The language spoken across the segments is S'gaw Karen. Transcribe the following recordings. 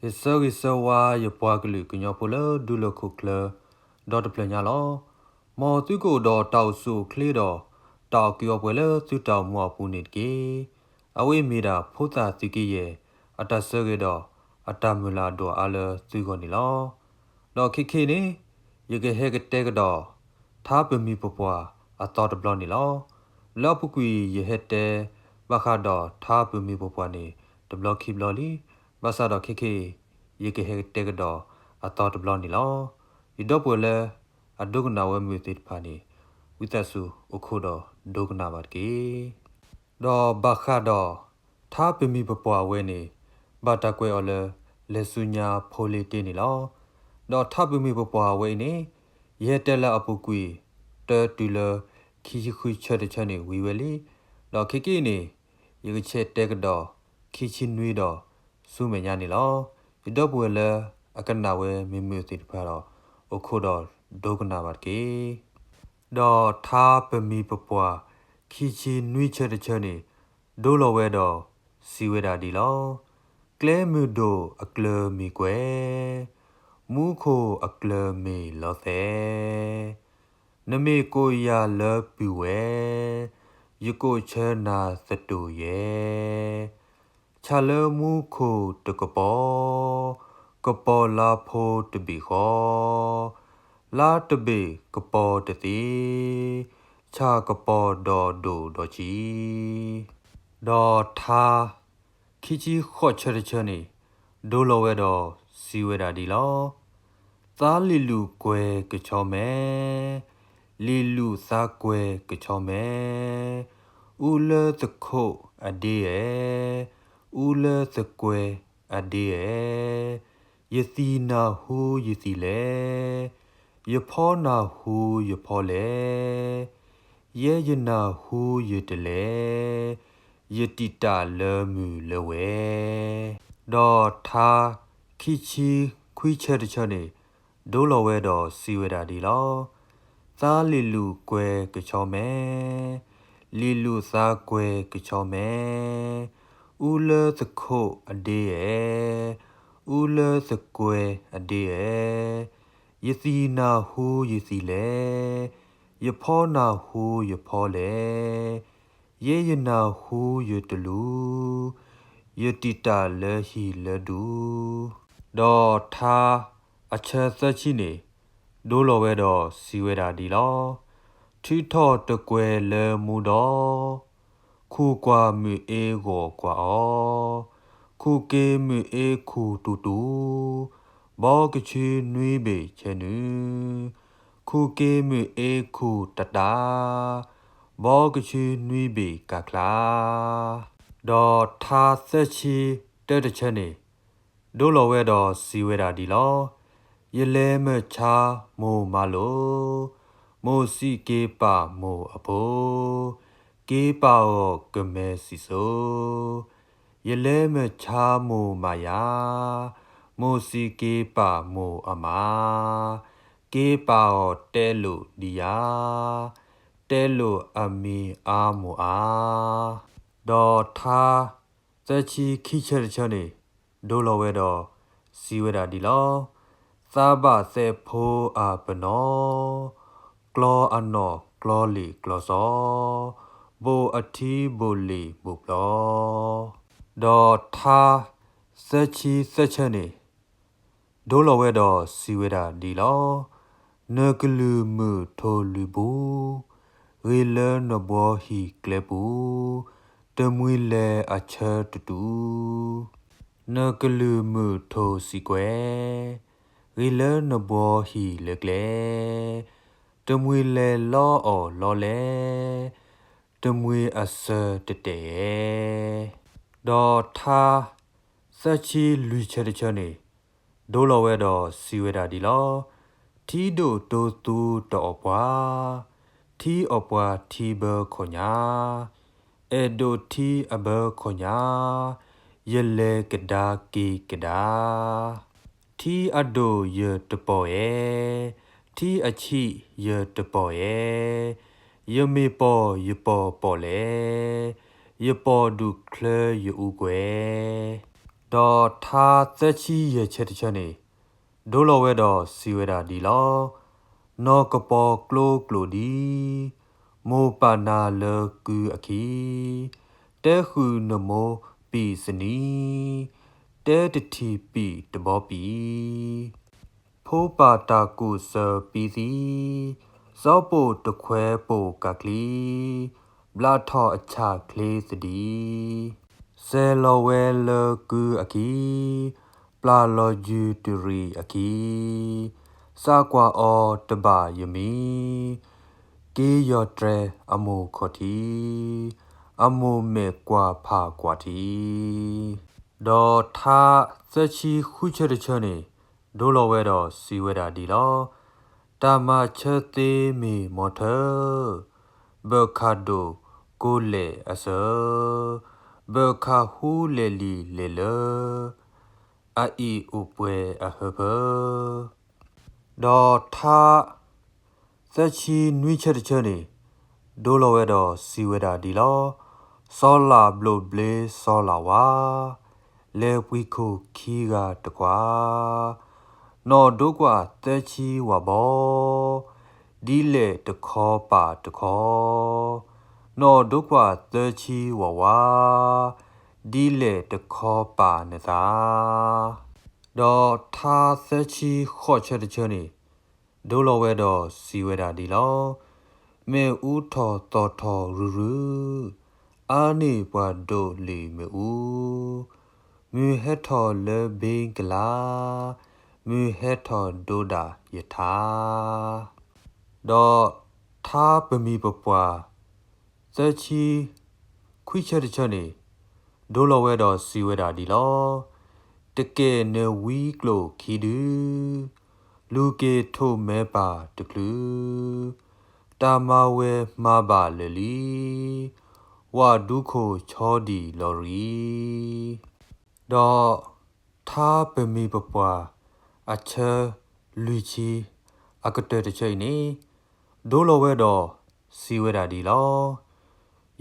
ယဆၢဂ့ၤဆၢဝါယပှၤကလုာ်ကညီဖိလၢဒူလၢၢ်ခိၣ်ချၢ ဒီတဖျၢၣ်ညါလီၤ. မ်သုကအိၣ်ဒီးတၢ်အိၣ်ဆူၣ်အိၣ်ချ့ဒီး တၢ်အီၣ်ကုးအီပှဲၤလၢသုတၢ်အိၣ်မူအပူၤန့ၣ်တက့ၢ်. အဝဲအံၤမ့ၢ်ဒၣ်ဖိသၣ်သုးက့ယဲၢ် အတၢ်ဆၢဂ့ၤဒီး အတၢ်မုၢ်လၢ်အဒိၣ်အါလၢသုဂီၢ်န့ၣ်လီၤ. ဒီးခဲကနံၣ်အံၤန့ၣ် ယကဟဲကတဲကဒီး ထါပမှံၤပပှၢ်အသီတဘျီန့ၣ်လီၤ. လၢအပူၤကွံာ်ယဟဲတဲ ဘၣ်ဃးဒီးထါပမှံၤပပှၢ်န့ၣ် တဘျီခံဘျီလံ. ဘၣ်ဆၣ်ဒီးခဲကနံၣ်အံၤ ယကဟဲကတဲကဒီးအသီတဘျီန့ၣ်လီၤ. ယဒီပုၢ်ဝဲၢ်လၢအဒိကနၣ်ဝဲမုာ်သ့ၣ်တဖၣ်န့ၣ် ဝံသးစူၤအိၣ်ခိးဒီးဒိကနၣ်ဘၣ်တက့ၢ်. ဒီးဘၣ်ဃးဒီး ထါပမှံၤပပှၢ်ဝဲန့ၣ် ဘၣ်တၢ်ကွဲးအီၤလၢ လဲၤဆူညါဖိလ့တ့န့ၣ်လီၤ. ဒီးထါပမှံၤပပှၢ်ဝဲအံၤန့ၣ် ယဟဲတဲလၢအပူၤကွံာ် တၢတုၤလၢ ခံဆံဃုဆၢတဆၢန့ၣ်ဝံၤဝဲလံ. ဒီးခဲကနံၣ်အံၤန့ၣ် ယကဆဲးတဲကဒီး ခံဆံနွံဒီးဆူမဲာ်ညါန့ၣ်လီၤ. ယဒီပုၢ်ဝဲၢ်လၢအကနၣ်ဝဲမုာ်မုာ်သ့ၣ်တဖၣ်ဒီး အိၣ်ခိးဒီးဒိကနၣ်ဘၣ်တက့ၢ်. ဒီးထါပမှံၤပပှၢ် ခံဆံနွံဆၢတဆၢန့ၣ် ဒိလီၤဝဲဒီးစံးဝဲဒၣ်ဒ်လီၤ. ကျဲမုၢ်ဒိၣ်အကျၢၤမ့ၢ်ကွဲၤ, မူခိၣ်အကျၢၤမ့ၢ်လီၤသဲး, နမ့ၢ်ကိးယၤလၢပုၢ်ဝဲၢ်, ယကိးဆၢနၤသတူၢ်ယဲ. ဆၣ်လၢမူခိၣ်တကပီၤ, ကပီၤလါဖိတဘ့ၣ်ဃီ, လါတဘ့ၣ်ကပီၤတသ့, ဆၣ်ကပီၤဒီးဒိၣ်ဒီးဆံး. ဒီးထါ ခံဆံဃိးဆၢတဆၢန့ၣ် ဒိလီၤဝဲဒီးစံးဝဲဒၣ်ဒ်လီၤ. သါလံၤလူၤကွဲၤကဆီမဲ, လံၤလူၤသါကွဲၤကဆီမဲ, အူလၢသခိးအဒ့ဧဲ, အူလၢသကွဲၤအဒ့ဧဲ, ယသံၣ်နၢ်ဟူယသံၣ်လဲၣ်, ယဖီနၢ်ဟူယဖီလဲၣ်, ယဲယနၢ်ဟူယတလဲၣ်, ယတံာ်တာ်လၢမုၢ်လၢဝဲ. ဒီးထါ ခံဆံခွံဆၢတဆၢန့ၣ် ဒိလီၤဝဲဒီးစံးဝဲဒၣ်ဒ်လီၤ. သါလံၤလူၤကွဲၤကဆီမဲ, လံၤလူၤသါကွဲၤကဆီမဲ, အူလၢသခိးအဒ့ဧဲ, အူလၢသကွဲၤအဒ့ဧဲ, ယသံၣ်နၢ်ဟူယသံၣ်လဲၣ်, ယဖီနၢ်ဟူယဖီလဲၣ်, ယဲယနၢ်ဟူယတလူၤ, ယတံာ်တာ်လၢဟံၣ်လၢဒူၣ်. ဒီးထါ အဆၢသၢဆံန့ၣ် ဒိလီၤဝဲဒီးစံးဝဲဒၣ်ဒ်လီၤ. ထုးထီၣ်တကွဲၤလၢမူဒီး, ခူၣ်ကွၢ်မုၢ်အ့ဂီၤကွၢ်အီၤ, ခူၣ်က့ၤမုၢ်အ့ခူၣ်တူၢ်တူၢ်, ဘီကဆူနွံဘ့ၣ်ဆဲနုာ်, ခူၣ်က့ၤမုၢ်အ့ခူၣ်တၢ်တၢ်, ဘီကဆူနွံဘ့ၣ်ကၢ်ချါ. ဒီးထါသၢဆံတၢတဆၢန့ၣ် ဒိလီၤဝဲဒီးစံးဝဲဒၣ်ဒ်လီၤ. ယလဲၤမုၢ်ဆါမိၢ်မၤလိာ်, မိၢ်စံးက့ၤပာ်မိၢ်အဖိ, က့ၤပာ်အီၤကမဲစံၣ်စိ, ယလဲၤမုၢ်ဆါမိၢ်မၤယၤ, မိၢ်စံးက့ၤပာ်မိၢ်အမါ, က့ၤပာ်အီၤတဲလိာ်ဒံးယၤ, တဲလိာ်အမံၤအါမိၢ်အါ. ဒီးထါ သၢဆံခံဆၢတဆၢန့ၣ် ဒိလီၤဝဲဒီးစံးဝဲဒၣ်ဒ်လီၤ. သးဘၣ်သဲးဖိအပနီၣ်, ကျီအနီၣ်ကျီလံာ်ကျီစီ, ဘိၣ်အထံဘိၣ်လံာ်ဘိၣ်ပျီ. ဒီးထါ သၢဆံသၢဆၢန့ၣ် ဒိလီၤဝဲဒီးစံးဝဲဒၣ်ဒ်လီၤ. နကလုၢ်မုၢ်ထိၣ်လုၢ်ပူၤ, ဂ့ၤလၢနဘှီဟံၣ်ကျဲပူၤ, တမှံၤလဲၤအဆၢတတူၢ်. နကလုၢ်မုၢ်ထိၣ်စံးကွဲၤ, ဂ့ၤလၢနဘှီဟံၣ်လၢကျဲ, တမှံၤလဲၤလီအီၣ်လီလဲၣ်, တမှံၤအဆၢတတဲာ်ဧဲ. ဒီးထါ သၢဆံလွံၢ်ဆၢတဆၢန့ၣ် ဒိလီၤဝဲဒီးစံးဝဲဒၣ်ဒ်လီၤ. ထံဒိၣ်တိသူတအီၣ်ပှၤ, ထံအီၣ်ပှၤထံဘၢခီၣ်ညါ, အဲၣ်ဒိးထံအဘၢခီၣ်ညါ, ယလဲၤကဒါက့ၤကဒါ. ထံအဒိၣ်ယတပီၢ်ဧဲ, ထံအဆံးယတပီၢ်ဧဲ, ယမ့ၢ်ပီၢ်ယပီၢ်ပီၢ်လဲၣ်, ယပီၢ်ဒူၣ်ချၢယအူကွဲၤ. ဒီးထါသၢဆံယဲၢ်ဆၢတဆၢန့ၣ် ဒိလီၤဝဲဒီးစံးဝဲဒၣ်ဒ်လီၤ. နီၢ်ကပီၤကျိကျိာ်ဒ်, မိၢ်ပၢ်နၤလၢကုအခံ, တဲဃုာ်နမိၢ်ပံာ်သနံၤ, တဲတထံၣ်ပံာ်တဘီပံာ် ဖိပၢ်တၢ်ကူၣ်စၢ်ပံသံ, စီၤပိာ်တခွဲးပိာ်ကးချံ, ဘျးထီၣ်အဆၣ်ချ့သဒံ, စဲၤလီၤဝဲလၢကုအခံ, ပျၢ်လီၤယုၢ်တရံးအခံ, စးကွၢ်အီၤတဘၣ်ယမံၤ, က့ယီၤတြဲၤအမိၢ်ခီၣ်ထံး, အမိၢ်မဲာ်ကွၢ်ဖးကွၢ်ထံး ဒီးထါသၢဆံဃုဆၢတဆၢန့ၣ် ဒိလီၤဝဲဒီးစံးဝဲဒၣ်ဒ်လီၤ. တၢ်မၤဆၢသ့မ့ၢ်မီၤထၢ, ဘၢၣ်ခးဒိၣ်ကိးလဲၣ်အစၢ, ဘၢၣ်ခးဟူလဲၣ်လံလဲၣ်လၢ အအံၣ်အိၣ်ပှဲၤအဟၢဖၢ ဒီးထါသၢဆံနွံဆၢတဆၢန့ၣ် ဒိလီၤဝဲဒီးစံးဝဲဒၣ်ဒ်လီၤ. စီၤလၤဘျိးဘျ့စီၤလၤဝါ, လဲၤပှံၤခိၣ်ခံဂၤတကွၢ်, နီၢ်ဒိကွၢ်သၢဆံဝၤဘီ, ဒ်လဲၣ်တခီပာ်တခီ, နီၢ်ဒိကွၢ်သၢဆံဝၤဝါ, ဒ်လဲၣ်တခီပာ်နသး ဒီးထါသၢဆံဃိးဆၢတဆၢန့ၣ် ဒိလီၤဝဲဒီးစံးဝဲဒၣ်ဒ်လီၤ. မ့ၣ်အူထီၣ်သီၣ်ထီၣ်ရုရု, အါန့ၢ်ပှၤဒိးလံာ်မ့ၣ်အူ, မုၢ်ဟဲထီၣ်လၢဘ့ကလါ, မုၢ်ဟဲထီၣ်ဒိဒၣ်ယထါ ဒီးထါပမှံၤပပှၢ် သၢဆံခွံဆၢတဆၢန့ၣ် ဒိလီၤဝဲဒီးစံးဝဲဒၣ်ဒ်လီၤ. တကဲၣ်နဝံကျိာ်ခံဒု, လူၤက့ၤထိၣ်မဲပၢ်တချုး, တၢ်မၤဝဲမၤဘၣ်လၢာ်လံ, ဝၣ်ဒူခိၣ်ဆီဒံၣ်လီၤရံ ဒီးထါပမှံၤပပှၢ် အဆၢလွံၢ်ဆံအကတၢၢ်တဆၢအံၤန့ၣ် ဒိလီၤဝဲဒီးစံးဝဲဒၣ်ဒ်လီၤ.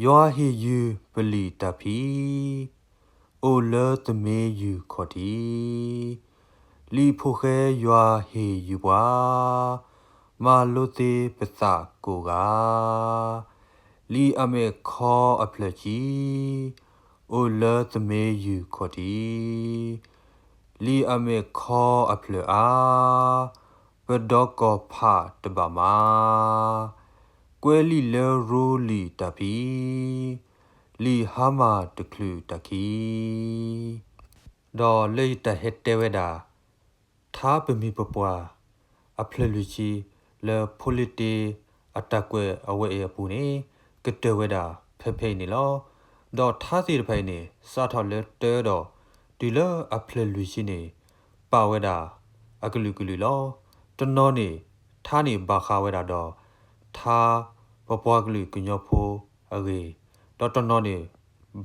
ယွၤဟ့ၣ်ယုၢ်ပလံာ်တၢ်ဖံး အိၣ်လၢသမ့ယုၢ်ခီၣ်ထံး, လံာ်ဖိဃဲယွၤဟ့ၣ်ယုၢ်ပှၤ မၤလိသ့ပသးကိးဂၤ, လံာ်အမဲာ်ခီအဖျၢၣ်ဆံ အိၣ်လၢသမ့ယုၢ်ခီၣ်ထံး, လံာ်အမဲာ်ခီအဖျၢၣ်အါ ပဒီကီၢ်ဖးတဘၣ်မး, ကွဲလံာ်လၢရိလံာ်တၢ်ဖံး လံာ်ဟါမၢ်တချုးတၢ်ခံ ဒီးလၢယတၢ်ဟဲတဲဝဲဒၣ် ထါပမှံၤပပှၢ် အဖျၢၣ်လွံၢ်ဆံ လၢဖိလ့တ့အတၢ်ကွဲးအဝဲအံၤအပူၤန့ၣ် ကတၢၢ်ဝဲဒၣ်ဖဲဖဲအံၤန့ၣ်လီၤ. ဒီးထါသ့ၣ်တဖၣ်အံၤန့ၣ် စးထီၣ်လၢတၢဒီး တုၤလၢအဖျၢၣ်လွံၢ်ဆံန့ၣ် ပာ်ဝဲဒၣ်အကလုာ်ကလုာ်လီၤ. တနီၤန့ၣ် ထါန့ၣ်ဘၣ်ဃးဝဲဒၣ်ဒီး ထါပပှၤကလုာ်ကညီဖိအဂ့ၢ်, ဒီးတနီၤန့ၣ်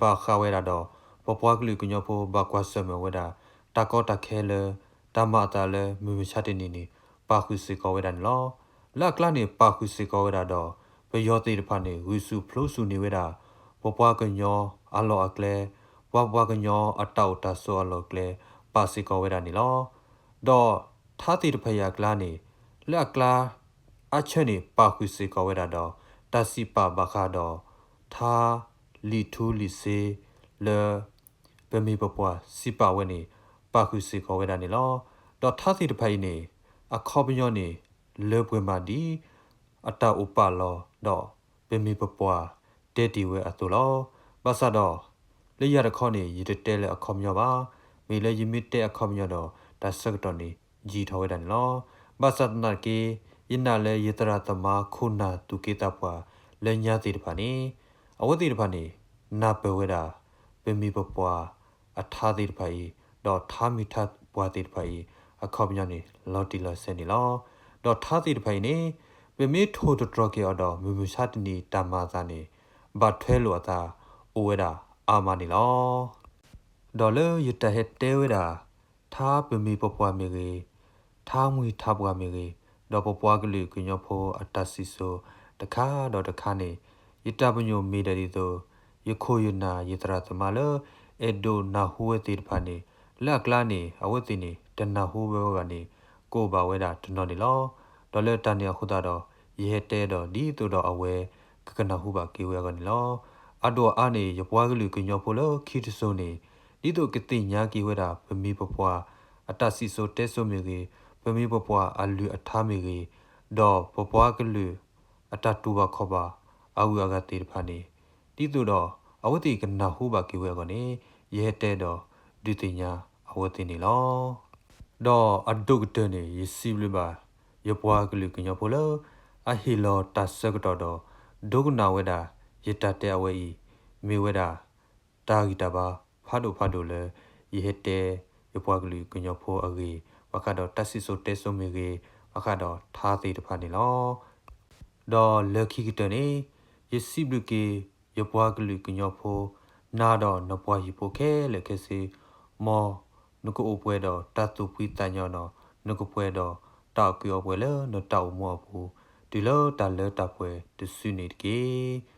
ဘၣ်ဃးဝဲဒၣ်ဒီး ပပှၤကလုာ်ကညီဖိဘၣ်ကွၢ်ဆၢၣ်မဲာ်ဝဲဒၣ် တၢ်ကီတၢ်ခဲလၢ တၢ်မၤအသးလၢမုၢ်မဆါတနံၤန့ၣ် ပာ်ဃုာ်စ့ၢ်ကီးဝဲဒၣ်န့ၣ်လီၤ. လၢအကျါန့ၣ် ပာ်ဃုာ်စ့ၢ်ကီးဝဲဒၣ်ဒီး ပယီၤသ့ၣ်တဖၣ်န့ၣ် ဂုာ်ဆူၣ်ဖျိဆူၣ်န့ၢ်ဝဲဒၣ် ပပှၤကညီအလီၢ်အကျဲ, ပပှၤကညီအတၢ်အိၣ်တၢ်ဆိးအလီၢ်အကျဲ ပာ်စ့ၢ်ကီးဝဲဒၣ်န့ၣ်လီၤ. ဒီးထါသ့ၣ်တဖၣ်အံၤအကျါန့ၣ် လၢအကျါအဆၢန့ၣ် ပာ်ဃုာ်စ့ၢ်ကီးဝဲဒၣ်ဒီး တၢ်စံးပာ်ဘၣ်ဃးဒီး ထါလံာ်ထူလံာ်စ့လၢ ပမှံၤပပှၢ်စံးပာ်ဝဲန့ၣ် ပာ်ဃုာ်စ့ၢ်ကီးဝဲဒၣ်န့ၣ်လီၤ. ဒီးထါသ့ၣ်တဖၣ်အံၤန့ၣ် အခီပညီန့ၣ် လၢပှဲၤမးဒ် အတၢ်အိၣ်ပာ်လီၤဒီး ပမှံၤပပှၢ်တဲတ့ၢ်ဝဲအသိးလီၤ. ဘၣ်ဆၣ်ဒီး လၢယၤတခီန့ၣ် ယတတဲလၢအခီပညီဘၣ်. မ့ၢ်လၢယမ့ၢ်တဲအခီပညီဒီး တၢ်ဆၢကတီၢ်န့ၣ် ယံာ်ထီၣ်ဝဲဒၣ်န့ၣ်လီၤ. ဘၣ်ဆၣ်သနာ်က့ ယနာ်လၢယသရၣ်သမါခိၣ်နၢ်သူၣ်က့သးပှၢ်လၢညါသ့ၣ်တဖၣ်န့ၣ် အဝဲသ့ၣ်တဖၣ်န့ၣ် နၢ်ပၢၢ်ဝဲဒၣ် ပမှံၤပပှၢ်အထါသ့ၣ်တဖၣ်အံၤ ဒီးထါမုၢ်ထါပှၢ်သ့ၣ်တဖၣ်အံၤ အခီပညီန့ၣ် လီၤတံၢ်လီၤဆဲးန့ၣ်လီၤ. ဒီးထါသ့ၣ်တဖၣ်အံၤန့ၣ် ပမ့ၢ်ထိၣ်သတြီၤက့ၤအီၤဒီး မုၢ်မဆါတနံၤတၢ်မၤအသးန့ၣ် ဘၣ်ထွဲလိာ်အသးအိၣ်ဝဲဒၣ်အါမးန့ၣ်လီၤ. ဒီးလၢယတၢ်ဟဲတဲဝဲဒၣ် ထါပမှံၤပပှၢ်မ့ၢ်ဂ့ၤ, ထါမုၢ်ထါပှၢ်မ့ၢ်ဂ့ၤ, ဒီးပပှၤကလုာ်ကညီဖိအတၢ်စံၣ်စိၤတခါဒီးတခါန့ၣ် ယတၢ်ပညိၣ်မ့ၢ်ဒၣ်ဒ်သိး ယခိၣ်ယနၢ်ယသရၣ်သမါလၢ အဲၣ်ဒိးနၢ်ဟူဝဲသ့ၣ်တဖၣ်န့ၣ် လၢအကျါန့ၣ် အဝဲသ့ၣ်န့ၣ် တနၢ်ဟူဝဲဘၣ်န့ၣ် ကအိၣ်ဘၣ်ဝဲဒၣ်တနီၤန့ၣ်လီၤ. ဒီးလၢတၢ်န့ၣ်အဃိသတးဒီး ယဟဲတဲဒီးဒ်သိးဒီးအဝဲ ကကနၢ်ဟူဘၣ်က့ၤဝဲအဂီၢ်န့ၣ်လီၤ. အဒိၣ်အအါန့ၣ် ယပှၤကလုာ်ကညီဖိလၢခံတစိၤန့ၣ် ဒ်သိးကသ့ၣ်ညါက့ၤဝဲဒၣ် ပမိၢ်ပပှၢ်အတၢ်စံၣ်စိၤတဲစိၤမ့ၢ်ဂ့ၤ, ပမိၢ်ပပှၢ်အလုၢ်အထါမ့ၢ်ဂ့ၤ, ဒီးပပှၤကလုာ်အတၢ်တူၢ်ဘၣ်ခီၣ်ဘၣ်အဂုၤအဂၤသ့ၣ်တဖၣ်န့ၣ် ဒ်သိးဒီးအဝဲသ့ၣ်ကနၢ်ဟူဘၣ်က့ၤဝဲအဂီၢ်န့ၣ် ယဟဲတဲဒီးဒုးသ့ၣ်ညါအဝဲသ့ၣ်န့ၣ်လီၤ. ဒီးအဒိၣ်ကတၢၢ်န့ၣ် ယစံးဘျုးဘၣ် ယပှၤကလုာ်ကညီဖိလၢ အဟ့ၣ်လီၤတၢ်ဆၢကတီၢ်ဒီး ဒိကနၣ်ဝဲဒၣ် ယတၢ်တဲအဝဲအံၤ မ့ၢ်ဝဲဒၣ် တၢ်ဂံၢ်တၢ်ဘါဖးဒိၣ်ဖးဒိၣ်လၢ ယဟဲတဲ ယပှၤကလုာ်ကညီဖိအဂ့ၢ် ဘၣ်ဃးဒီးတၢ်စံၣ်စိၤတဲစိၤမ့ၢ်ဂ့ၤ, ဘၣ်ဃးဒီးထါသ့ၣ်တဖၣ်န့ၣ်လီၤ. ဒီးလၢခံကတၢၢ်န့ၣ် ယစံးဘျုးက့ၤ ယပှၤကလုာ်ကညီဖိ နၤဒီးနပှၤဟံၣ်ဖိခဲလၢာ်ခဲဆ့, မ်နကအိၣ်ပှဲၤဒီးတၢ်သူၣ်ဖှံသးညီဒီး နကပှဲၤဒီးတၢ်အီၣ်ကုးအီပှဲၤလၢနတၢ်အိၣ်မူအပူၤ တုၤလၢတၢ်လၢတၢ်ပှဲၤတစုန့ၣ်တက့ၢ်.